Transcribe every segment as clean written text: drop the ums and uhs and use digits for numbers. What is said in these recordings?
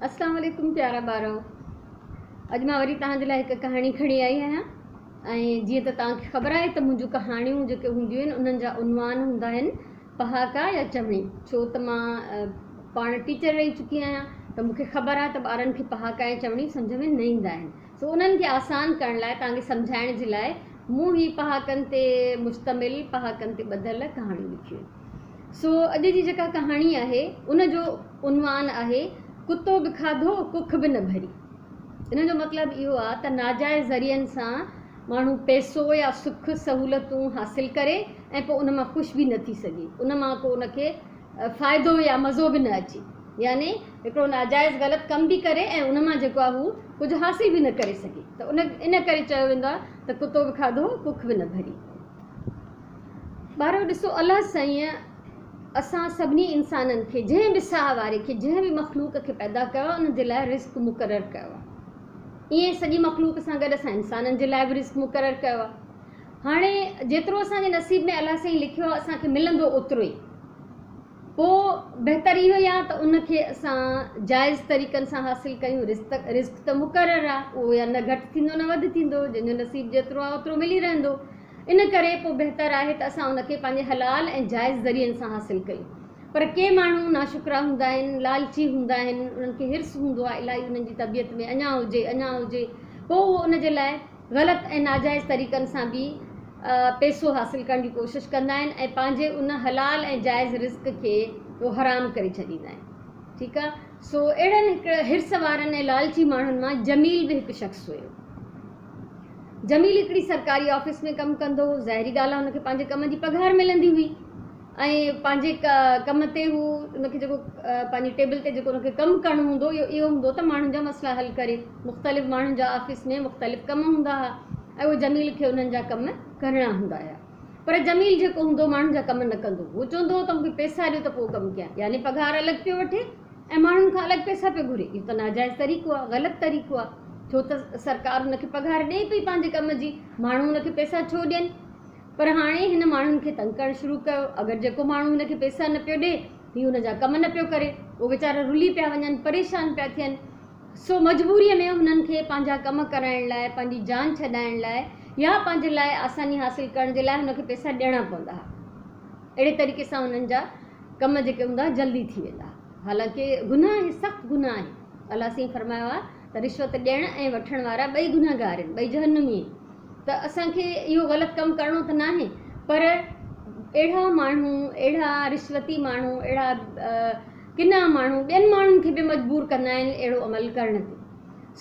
اسلام عليڪم پيارا ٻارو، اڄ مان وري توهان جي لاء هڪ ڪهاڻي کڻي آئي آهيان ۽ جيئن ته توهان کي خبر آهي ته منهنجون ڪهاڻيون جيڪي هونديون آهن انهن جا عنوان هوندا آهن پهاڪا يا چوڻي، ڇو ته مان پاڻ ٽيچر رهي چڪي آهيان ته مون کي خبر آهي ته ٻارن کي پهاڪا ۽ چوڻيون سمجهه ۾ نه ايندا آهن، سو انهن کي آسان ڪرڻ لاء توهان کي سمجهائڻ جي لاء مون هي پهاڪن تي مشتمل پهاڪن تي ٻڌل ڪهاڻيون لکيون آهن. سو اڄ جي جيڪا ڪهاڻي آهي ان جو عنوان آهي ڪتو به کاڌو ڪک به نه ڀري. ان جو مطلب اهو آهي ته ناجائز ذريعن سان ماڻهو پئسو يا سک سهولتون حاصل ڪري ۽ پوء ان مان خوش به نه ٿي سگهي، ان مان ڪو ان کي فائدو يا مزو به نه اچي. يعني هڪڙو ناجائز غلط ڪم به ڪري ۽ ان مان جيڪو آهي هو ڪجهه حاصل به نه ڪري سگهي ته ان ڪري چيو ويندو آهي ته ڪتو به کاڌو ڪک به نه ڀري. ٻارو ڏسو الله سائينء اسان سڀني انسانن کي جنهن به ساهه واري کي جنهن به مخلوق کي پيدا ڪيو آهي ان جي لاء رزق مقرر ڪيو آهي ائين سڄي مخلوق سان گڏ اسان انسانن جي لاء به رزق مقرر ڪيو آهي هاڻي جيترو اسان جي نصيب ۾ الله سائين لکيو آهي اسان کي ملندو اوترو ئي. پوء بهتر اهو ئي آهي ته ان کي اسان جائز طريقن سان حاصل ڪيون. رزق ته مقرر آهي، اهو يا نه گهٽ ٿيندو نه وڌ ٿيندو، جنهن جو نصيب جيترو آهي اوترو ملي رهندو. ان ڪري پوء بهتر آهي ته اسان ان کي پنهنجي حلال ۽ جائز ذريعن سان حاصل ڪيون. پر ڪي ماڻهو ناشڪرا هوندا آهن، لالچي هوندا آهن، انهن کي حرص هوندو آهي الائي انهن جي طبيعت ۾ اڃا هجي، اڃا هجي، پوء اهو ان جي لاء غلط ۽ ناجائز طريقن سان به پئسو حاصل ڪرڻ جي ڪوشش ڪندا آهن ۽ پنهنجي ان حلال ۽ جائز رزق کي اهو حرام ڪري ڇڏيندا آهن. ٺيڪ آ. سو اهڙن هڪ حرص وارن ۽ لالچي ماڻهن مان جميل به هڪ شخص هيو. جميل هڪڙي سرڪاري آفيس ۾ ڪم ڪندو هو. ظاهري ڳالهه آ هن کي پنهنجي ڪم جي پگهار ملندي هئي. ۽ پنهنجي ڪم تي هو ان کي جيڪو پنهنجي ٽيبل تي جيڪو ان کي ڪم ڪرڻو هوندو اهو اهو هوندو ته ماڻهن جا مسئلا حل ڪري. مختلف ماڻهن جا آفيس ۾ مختلف ڪم هوندا ها ۽ اهو جميل کي انهن جا ڪم ڪرڻا هوندا هيا. پر جميل جيڪو هوندو ماڻهن جا ڪم نه ڪندو هو. چوندو هو ته مون کي پئسا ڏيو ته پوء ڪم ڪيان. يعني پگهار الڳ پيو وٺي ۽ ماڻهن کان الڳ پئسا پيو گهري. اهو ته ناجائز طريقو آهي، غلط طريقو آهي. ڇو ته سرڪار هن کي پگهار ڏئي پئي پنهنجي ڪم جي، ماڻهو هن کي پئسا ڇو ڏين؟ پر هاڻي هن ماڻهن کي تنگ ڪرڻ شروع ڪيو. اگر جيڪو ماڻهو هن کي پئسا نه پيو ڏئي، هي ان جا ڪم نه پيو ڪري. اهي ويچارا رلي پيا وڃن، پريشان پيا ٿين. سو مجبوريء ۾ هنن کي پنهنجا ڪم ڪرائڻ لاء، پنهنجي جان ڇڏائڻ لاء يا پنهنجي لاء آساني حاصل ڪرڻ جي لاء هن کي پئسا ڏيڻا پوندا ها. اهڙي طريقي سان هنن جا ڪم جيڪي هوندا ها جلدي ٿي ويندا ها. حالانڪه گناهه آهي، سخت گناهه آهي. الله سائين فرمايو آهي ته رشوت ڏيڻ ۽ وٺڻ وارا ٻئي گنهگار آهن، ٻئي جهنمي آهن. ته اسان کي اهو غلط ڪم ڪرڻو ته ناهي پر اهڙا ماڻهو، اهڙا رشوتي ماڻهو، اهڙا ڪنا ماڻهو ٻين ماڻهن کي به مجبور ڪندا آهن اهڙو عمل ڪرڻ تي.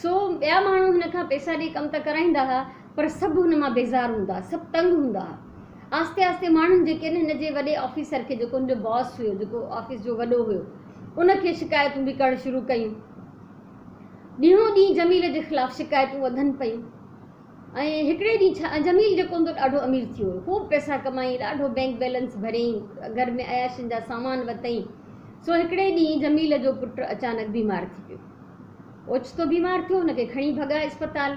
سو ٻيا ماڻهو هن کان پئسا ڏئي ڪم ته ڪرائيندا ها پر سڀ هن مان بيزار هوندا ها، سڀ تنگ هوندا ها. آهستي آهستي ماڻهن جيڪي آهن هن جي وڏي آفيسر کي جيڪو هن جو باس هيو، جيڪو آفيس جو وڏو هيو، ان کي شڪايتون به ڪرڻ شروع ڪيون. ڏينهون ڏينهن جميل جي خلاف شڪايتون وڌن پيون. ۽ هڪڙي ڏينهن ڇا جميل جيڪو هوندو ڏاڍو امير ٿي ويو. خوب پئسا ڪمائين، ڏاڍو بئنڪ بيلنس ڀريائين، گهر ۾ عياشين جا سامان ورتائين. سو هڪڙي ڏينهن جميل جو پٽ اچانڪ بيمار ٿي پيو. اوچتو بيمار ٿيو، هن کي کڻي ڀڳا اسپتال.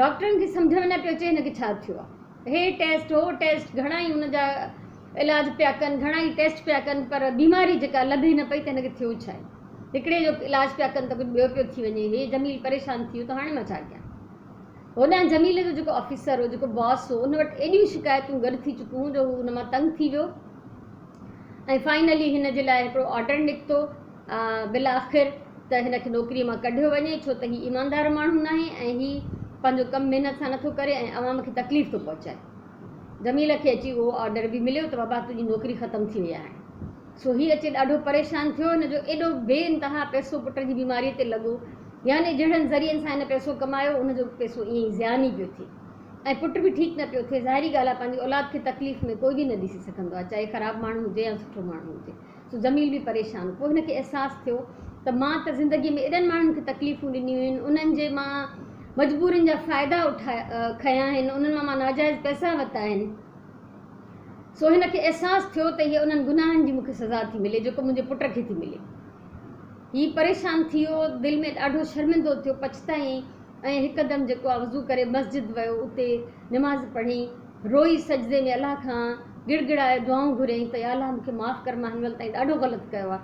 ڊاڪٽرن کي سمجهه ۾ نه پيو اچي هن کي ڇا ٿيو آهي. هي ٽيسٽ هو ٽيسٽ گهڻا ئي هن جا علاج پيا ڪن، گهڻا ئي ٽيسٽ پيا ڪن پر بيماري جيڪا لڀي نه پئي ته هن کي ٿيو ڇا آهي. هڪڙي جو علاج پيا ڪن ته ڪجهه ٻيو پيو ٿي وڃي. هي جميل پريشان ٿي ويو ته هاڻي مان ڇا ڪيان. هوڏانهن جميل جو جيڪو آفيسر هو، جيڪو باس هو، ان وٽ ايڏيون شڪايتون گڏ ٿي چڪيون هيون جو هو ان مان تنگ ٿي ويو ۽ فائنلي هن جي لاء هڪڙو آرڊر نڪتو بالاخر ته هن کي نوڪريء مان ڪڍيو وڃي ڇو ته هي ايماندار ماڻهو ناهي ۽ هي پنهنجو ڪم محنت سان نٿو ڪري ۽ عوام کي تڪليف ٿو پهچائي. جميل کي اچي اهو آرڊر به مليو ته بابا تنهنجي نوڪري ختم ٿي وئي آهي هاڻي. سو هي اچي ڏاڍو پريشان ٿيو. هن جو ايڏو بي انتها پئسو پٽ جي بيماريء تي لڳو. يعني جهڙن ذريعن سان هن پئسو ڪمايو، ان جو پئسو ائين ئي زيان ئي پيو ٿئي ۽ پٽ به ٺيڪ نه پيو ٿئي. ظاهري ڳالهه آهي، پنهنجي اولاد کي تڪليف ۾ ڪوئي به نه ڏسي سگهندو آهي، چاهي خراب ماڻهو هجي يا سٺو ماڻهو هجي. سو جميل به پريشان هو. پوء هن کي احساس ٿيو ته مان ته زندگيء ۾ ايڏن ماڻهن کي تڪليفون ڏنيون آهن، انهن جي مان مجبورين جا فائدا اٺايا کنيا آهن، انهن مان مان ناجائز پئسا ورتا آهن. سو هن کي احساس ٿيو ته هيء انهن گناهن جي مون کي سزا ٿي ملي، جيڪو منهنجي پٽ کي ٿي ملي. هي پريشان ٿي ويو، دل ۾ ڏاڍو شرمندو ٿيو، پڇتايائين ۽ هڪدم جيڪو آ وضو ڪري مسجد ويو، اتي نماز پڙهيائين، روئي سجدي ۾ الله کان گڙگڙائي دعائون گهريائين ته يا الله مون کي معاف ڪر مان هن مهل تائين ڏاڍو غلط ڪيو آ.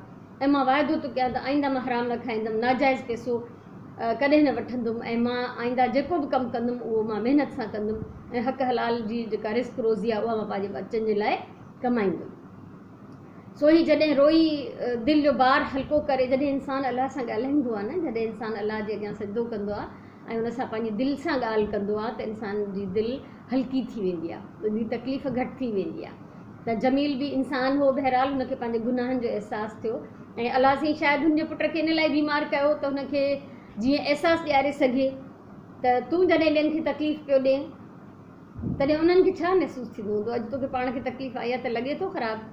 ۽ مان واعدو ٿو ڪيان ته آئنده مان حرام نه کائيندم، ناجائز پئسو ڪڏهن نه وٺندم ۽ مان آئنده جيڪو به ڪم ڪندم اهو مان محنت سان ڪندم ۽ حق حلال جي جيڪا رزق روزي آهي اها مان پنهنجي ٻچن جي لاء ڪمائيندم. سو هي جڏهن روئي دل جو بار هلڪو ڪري جڏهن انسان الله سان ڳالهائيندو آهي نه جڏهن انسان الله جي اڳيان سجدو ڪندو آهي ۽ ان سان پنهنجي دل سان ڳالهه ڪندو آهي ته انسان جي دل هلڪي ٿي ويندي آهي ان جي تڪليف گهٽ ٿي ويندي آهي ته جميل به انسان هو بهرحال هن کي پنهنجي گناهن جو احساس ٿيو ۽ الله سائين شايد هن جي پٽ کي ان لاء بيمار ڪيو ته هن کي جيئن احساس ڏياري سگهي ته تون جڏهن ٻين کي تڪليف پيو ڏين تڏهن انهن کي ڇا محسوس ٿيندو هوندو اڄ توکي پاڻ کي تڪليف آئي آهي ته لڳي ٿو خراب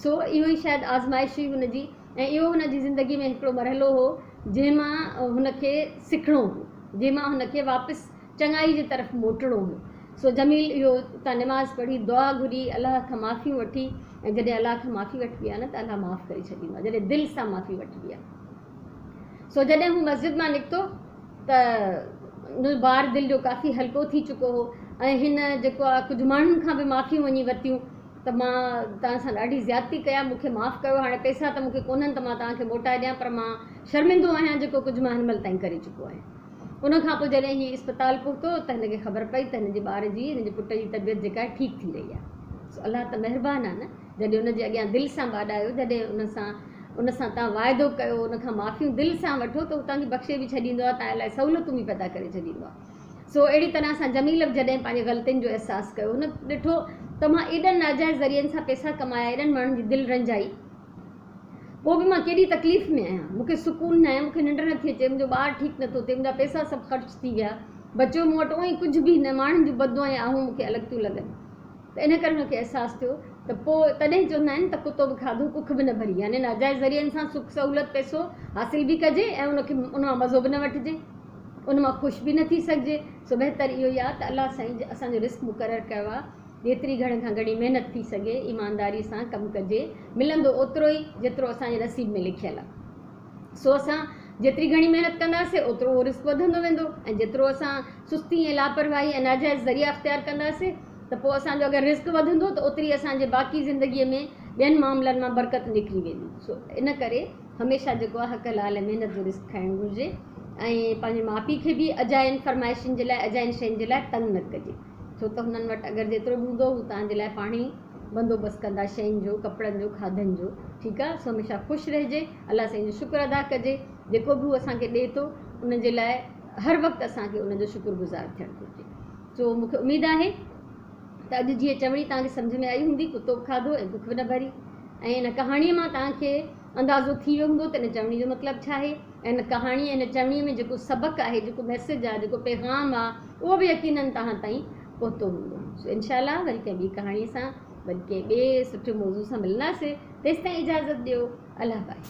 سو اهو ئي شايد آزمائش هئي هن جي ۽ اهو هن جي زندگي ۾ هڪڙو مرحلو هو جنهن مان هن کي سکڻو هو، جنهن مان هن کي واپس چڱائي جي طرف موٽڻو هو. سو جميل اهو اتان نماز پڙهي، دعا گهري، الله کان معافيون وٺي ۽ جڏهن الله کان معافي وٺبي آهي نه ته الله معاف ڪري ڇڏيندو آهي، جڏهن دل سان معافي وٺبي آهي. سو جڏهن هو مسجد مان نڪتو ته هن جو بار دل جو ڪافي هلڪو ٿي چڪو هو ۽ هن جيڪو آهي ڪجهه ماڻهن کان به معافيون وڃي ورتيون ته مان توهان سان ڏاڍي زيادتي ڪئي آهي، مون کي معاف ڪيو، هاڻي پئسا ته مون کي ڪونهن ته مان توهان کي موٽائي ڏيان پر مان شرمندو آهيان جيڪو ڪجهه مان هن مهل تائين ڪري چڪو آهيان. ان کان پوء جڏهن هي اسپتال پهتو ته هن کي خبر پئي ته هن جي ٻار جي، هن جي پٽ جي طبيعت جيڪا آهي ٺيڪ ٿي رهي آهي. سو الله ته مهربان آهي نه، جڏهن ان جي اڳيان دل سان ٻاڏايو، جڏهن ان سان ان سان توهان واعدو ڪيو، ان کان معافيون دل سان وٺو ته هو توهان کي بخشي به ڇڏيندو آهي، توهان لاء سهولتون به پيدا ڪري ڇڏيندو آهي. سو اهڙي طرح سان جميل به جڏهن پنهنجي غلطين جو احساس ڪيو، هن ڏٺو ته مان ايڏن ناجائز ذريعن سان پئسا ڪمايا، ايڏن ماڻهن جي دل رنجائي، پوء به مان ڪيڏي تڪليف ۾ آهيان، مون کي سڪون ناهي، مون کي ننڊ نٿي اچي، منهنجو ٻار ٺيڪ نٿو ٿئي، منهنجا پئسا سڀ خرچ ٿي ويا، بچيو مون وٽ اونئين ڪجهه به نه، ماڻهن جون بددعائون ۽ آهون مون کي الڳ ٿيون لڳن. ته ان ڪري هن کي احساس ٿيو ته پوء تڏهن چوندا آهن ته ڪتو به کاڌو ڪک به نه ڀري يعني ناجائز ذريعن سان سک سهولت پئسو حاصل به ڪجي ۽ ان کي ان مان مزو به نه وٺجي ان مان خوش به نه ٿي سگهجي سو بهتر اهو ئي آهي ته الله سائين اسان جو رزق مقرر ڪيو آهي جيتري گهڻي کان گهڻي محنت ٿي سگهي ايمانداري سان ڪم ڪجي ملندو اوترو ئي جيترو اسان جي نصيب ۾ لکيل آهي. سو اسان جيتري گهڻي محنت ڪنداسين اوترو اهو رزق وڌندو ويندو ۽ جيترو اسان سستي ۽ لاپرواهي ۽ ناجائز ذريعا اختيار ڪنداسين ته پوء اسان جو اگر رزق وڌندو ته اوتري اسان جي باقي زندگيء ۾ ٻين معاملن مان برڪت نڪري ويندي. سو ان ڪري هميشه جيڪو آهي حق حلال ۽ محنت جو رزق کائڻ گهرجي ۽ پنهنجي ماء پيء کي به اجاين فرمائشن جي لاء اجاين شين جي لاء تنگ نه ڪجي ڇو ته هنن وٽ اگر جيترو به هوندو هو توهان جي لاء پاڻ ئي بندوبست ڪندا شين جو ڪپڙن جو کاڌن جو ٺيڪ آ سو هميشه خوش رهجي الله سائين جو شڪر ادا ڪجي جيڪو به هو اسان کي ڏي ٿو ان جي لاء هر وقت اسان کي ان جو شڪر گذار ٿيڻ گهرجي سو مون کي اميد آهي ته اڄ جي چوڻي توهان کي سمجهه ۾ آئي هوندي ڪتو به کاڌو ۽ بک به نه ڀري ۽ ان ڪهاڻي مان توهان کي اندازو ٿي ويو هوندو ته ان چوڻي جو مطلب ڇا آهي ۽ ان ڪهاڻي ۽ ان چوڻي ۾ جيڪو سبق آهي جيڪو ميسج آهي جيڪو پيغام آهي اهو به يقينن توهان تائين پهتو هوندو. سو انشاء الله وري ڪنهن ٻي ڪهاڻي سان وري ڪنهن ٻئي سٺي موضوع سان ملنداسين تيستائين اجازت ڏيو الله باهي.